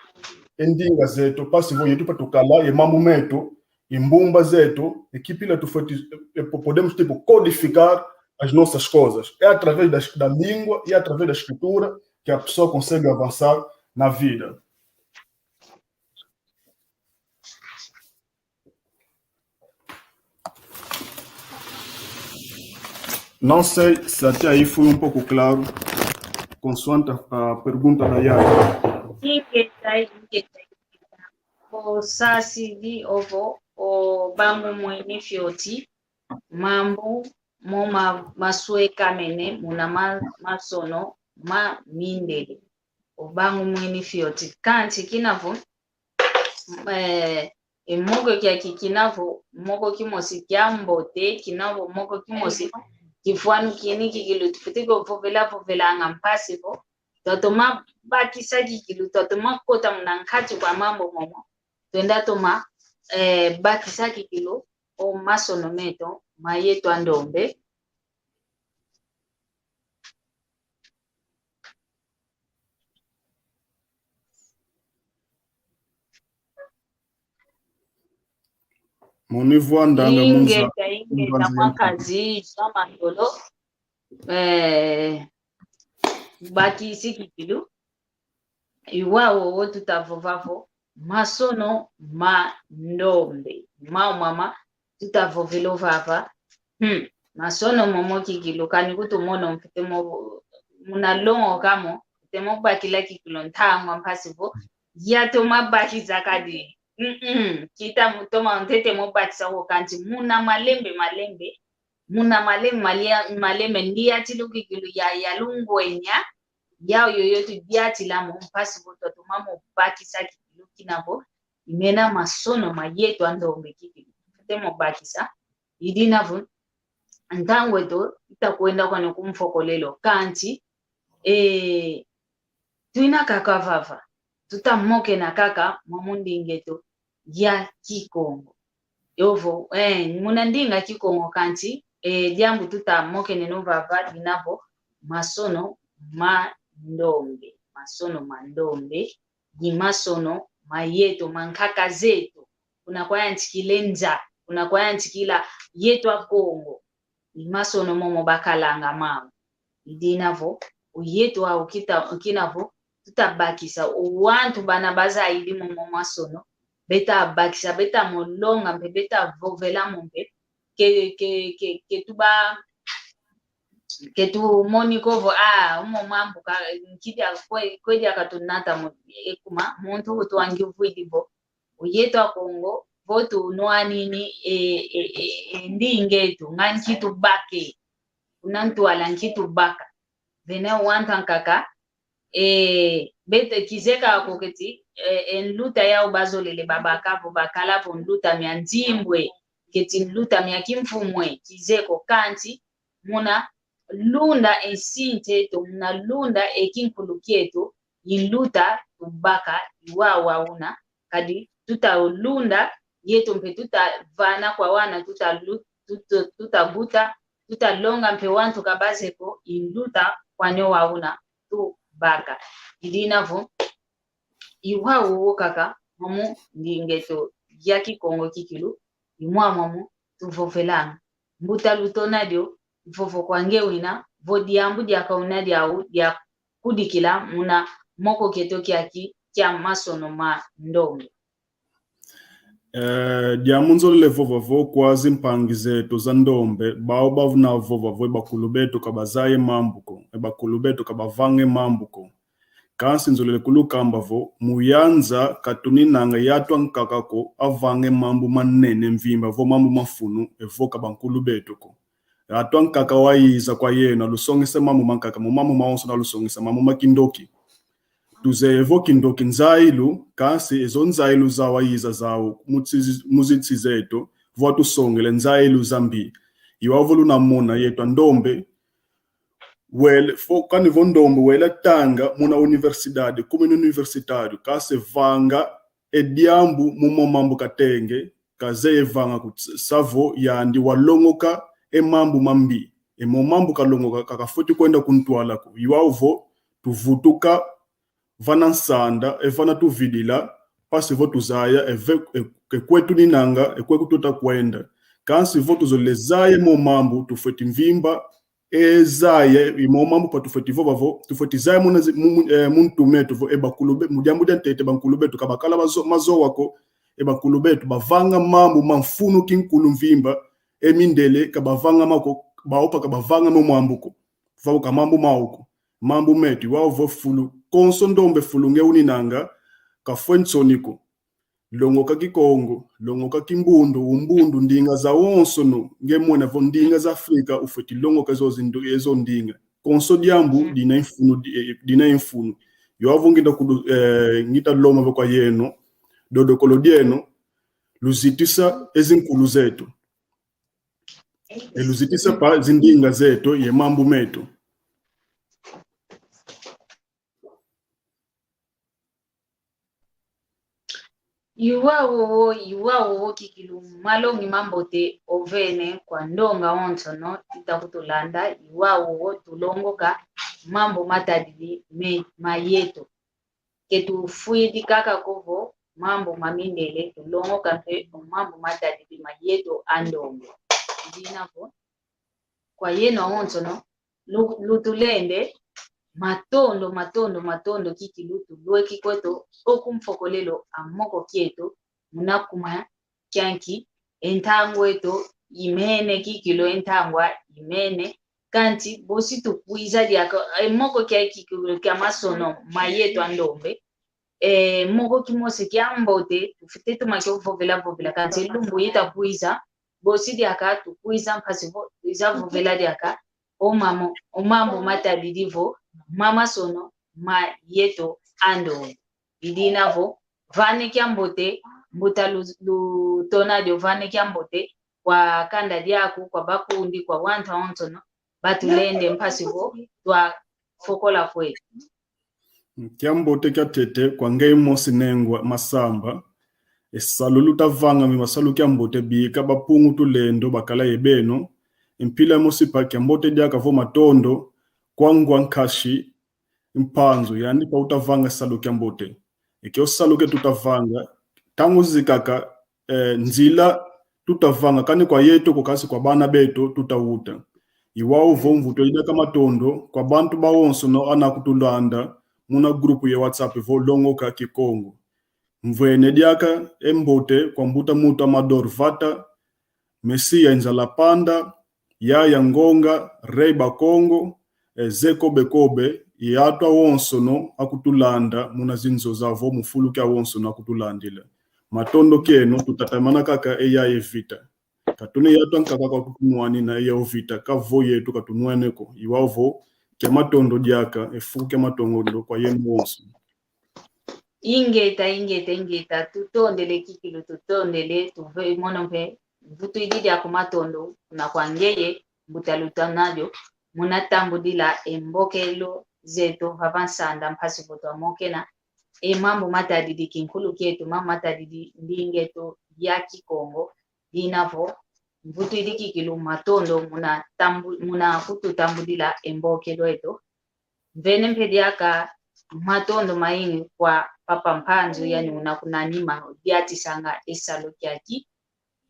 e ndinga zeto, mpasi vo yeto pa tukala, e mambu meto, e mbumba zeto, e kipila tufwete, eh, po-, podemos, tipo, codificar as nossas coisas. É através das, da língua e através da escritura que a pessoa consegue avançar na vida. Não sei se até aí foi um pouco claro, consoante a, a pergunta da Yara. Ingeta, ingeta, ingeta. Osasidi ovo, o bangu mwene fioti, mambu mo ma-, maswekamene muna ma-, masono ma mindele. O bangu mwene fioti. Kanti kina vo, eh, e moko kiaki kina vo moko kimosi kia mbote, kina vo moko kimosi kifwanu kini kikilu tufwete ko vovela vovelanga mpasi vo twatoma bakisa kikilu, twatoma kota muna nkati kwa mambu momo, twenda toma, eh, bakisa kikilu o masono meto ma yeto a ndombe. Moni vwa ndanga munza. Ingeta, ingeta, mwankazi Jean Mandolo. Eh, bakisi kikilu. I wau wo tuta vova vo masono ma ndombe. Mau mama tuta vovela vava. Hmm. Masono momo kikilu kani kutu mono mfwete mo, muna longoka mo, mfwete mo bakila kikilu ntangwa mpasi vo yatoma bakisa kadi. Mm-mm. Kita mutoma ntete mo bakisa ko kanti muna malembe malembe. Muna malembe malia-, malembe ndiatila kikilu ya, ya lungwenya. Yau yoyo tudiatila mo mpasi vo twatoma mo bakisa kikilu kina vo i mena masono ma yeto a ndombe kikilu. Mfwete mo bakisa. I dina vo ntangu eto ita kwenda kwani ku mfokolelo kanti, eh, twina kaka vava. Tuta mokena kaka mwa mu ndinga eto ya Kikongo. Yovo, eh, muna ndinga Kikongo kanti, eh, diambu tuta mokeneno vava dina vo masono ma ndombe. Masono ma ndombe, i masono ma yeto, ma nkaka zeto. Kuna kwayantikila e nza, kuna kwayantikila yeto a Kongo. I masono momo bakalanga mau. Idina vo, o yeto wau kita, kina vo, tutabakisa, o wantu bana bazayidi momo masono, betabakisa, betamolonga, mpe betavovela mo mpe, ke, ke, ke, ke tuba, ke tumoni ko vo, ah, omo mambu ka, nkidia kwe, kwedia katunata mo, ekuma, muntu utwangi uvwidi vo, o yeto a Kongo, vo tunwanini, e, e, e, e, ndinga eto, nga nki tubake, kuna ntwala nki tubaka. Vene wanta nkaka, e, bete kizeka ko keti, e, e, nluta yau bazolele babaka vo bakala vo nluta mia nzimbwe, keti nluta mia kimfumwe, kizeko kanti, muna lunda e nsi nteto, muna lunda e kinkulu kieto, i nluta tubaka, i wawa una, kadi tutalunda, yeto mpe tutavana kwa wana, tutalu-, tuta-, tutabuta, tutalonga mpe wantu ka bazeko, i nluta kwani o wauna tubaka. Idina vo, i wau wo kaka, momo ndinga eto ya Kikongo kikilu, i mwamwamu tuvovelanga. Mbuta Lutona dio, vovo kwa ngeye wina, vo diambu diaka una diau, dia kudikila muna moko kieto kiaki kia masono ma ndombe. Eh, diambu nzolele vova vo kwa zimpangi zeto za ndombe, bau bavuna vova vo e bakulu beto ka bazaya e mambu ko, e bakulu beto ka bavanga e mambu ko. Kansi nzolele kulukamba vo, mu yanza katuninanga yatu ankaka ko avanga e mambu manene mvimba, vo mambu ma mfunu, evo ka bankulu beto ko. Yatu ankaka wayiza kwa yeno, alusongesa mambu mankaka, mu mambu mawonso alusongesa mambu ma kindoki. Tuzeye vo kindoki nzayilu, kansi ezo nzayilu za wayiza zau, mu tsi-, mu zinsi zeto, vo atusongele nzayilu zambi. I wau vo lunamona yeto a ndombe, wele, vo, kani vo ndombe, wele tanga muna universidade, kumini universitário, kansi vanga e diambu momo mambu katenge, kazeye vanga ko, sa vo yandi walongoka e mambu mambi. E mo mambu kalongoka, ka kafweti kwenda ku ntwala ko. I wau vo tuvutuka vana nsanda, e vana tuvidila, mpasi vo tuzaya, e ve-, e, e kwe tuninanga, e kwe kututa kwenda. Kansi vo tuzolele zaya e mo mambu, tufweti mvimba, e zaya, i mo mambu pa tufweti vova vo, tufweti zaya muna zi-, mu, mu, eh, mu ntu meto vo, e bakulu be-, mu diambu dia ntete bankulu beto ka bakala bazo-, mazowa ko, e bakulu beto bavanga mambu ma mfunu kinkulu mvimba, e mindele ka bavanga ma ko, bau pa ka bavanga mo mambu ko, vau ka mambu mau ko, mambu meto, i wau vo fulu, konso ndombe fulu nge uninanga, kafwe nsoni ko. Longoka Kikongo, longoka Kimbundu, Umbundu, ndinga zawonsono, nge mwena vo ndinga za Afrika, ufweti longoka ezo zindu-, ezo ndinga. Konso diambu, mm, dina mfunu, di-, eh, dina mfunu. I wau vo ngita kudu-, eh, ngita lomba vo kwa yeno, dodokolo dieno, luzitisa e zinkulu zeto. E luzitisa pa zindinga zeto, ye mambu meto. I wau wo, i wau wo kikilu malongi mambote ovene kwa ndonga onsono ita kutulanda, i wau wo tulongoka mambu matadidi me-, ma yeto. Ke tufwidi kaka ko vo mambu ma mindele, tulongoka mpe mambu matadidi ma yeto a ndombe. Idina vo, kwa yeno onsono, lu-, lutulende, matondo, matondo, matondo, kikilu tulweki kweto, oku mfokolelo a moko kieto, muna kuma kianki, e ntangwa eto imene kikilu, e ntangwa imene, kanti bosi tukwiza diaka, e moko kia kikilu kia masono ma yeto a ndombe, e moko kimosi kiambote, tufwete toma kio vovela vovela, kanti lumbu ita kwiza, bosi diaka tukwiza mpasi vo, twiza vovela diaka, o mamo-, o mambu matadidi vo, ma masono ma yeto a ndombe. Idina vo, vane kiambote, mbuta Lu-, Lutona dio vane kiambote, kwa kanda diaku, kwa bakundi, kwa wantu onsono, batulende mpasi vo, twafokola kweto. Kiambote kiatete, kwa ngeye mosi Nengwa Masamba, e salu lutavanga mi masalu kiambote bika bapungu tulendo bakala ye beno, mpila mosi pa kiambote diaka vo matondo, kwa ngwa nkashi, Mpanzu, yandi pa utavanga salu kiambote. E kio salu ke tutavanga, ntangu zikaka, eh, nzila tutavanga, kani kwa yeto ko kansi kwa bana beto tutawuta. I wau vo mvutwidi diaka matondo kwa bantu bawonsono anakutulanda muna grupu ye WhatsApp vo Longoka Kikongo. Mvwene diaka e mbote kwa mbuta mutu Amador Vata, Mesia Inzala Panda, Yaya Ngonga, Rei Bakongo, e, Ze Kobe Kobe, i atu awonsono akutulanda muna zinzo zavo mu fulu kiawonsono akutulandila. Matondo kieno, tutatamana kaka e yayi vita. Katuna ye atu ankaka kwa kutunwanina e yayi vita, ka vo yetu katunwene ko. I wau vo, kia matondo diaka, e fuku kia matondo kwa yenu wonso. Ingeta, ingeta, ingeta, tutondele kikilu, tutondele, tuve mono mpe, mvutwidi diaka matondo, kuna kwa ngeye, mbuta Lutanadio, muna tambudila e mbokelo zeto, vava nsanda, mpasi vo twamokena, e mambu matadidi kinkulu kieto, mambu matadidi ndinga eto ya Kikongo, dina vo, mvutwidi kikilu matondo muna tambu-, muna kututambudila e mbokelo eto. Mvene mpe diaka matondo mayingi kwa Papa Mpanzu, yani una kuna nima diatisanga e salu kiaki.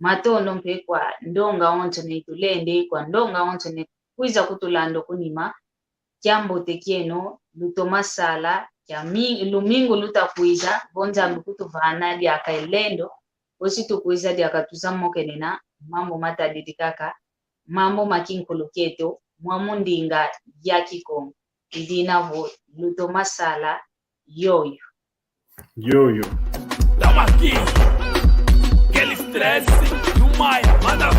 Matondo mpe kwa ndonga onso ne tulende, kwa ndonga onso ne kwiza kutulanda kunima. Kiambote kieno, lutoma sala, kia mi-, lumingu luta kwiza, vo Nzambi kutuvana diaka e lendo, osi tukwiza diaka tuza mokenena mambu matadidi kaka, mambu ma kinkulu kieto, mwa mu ndinga ya Kikongo. I dina vo lutoma sala yoyo. Yoyo. Tamaki, quel stress, you my mother.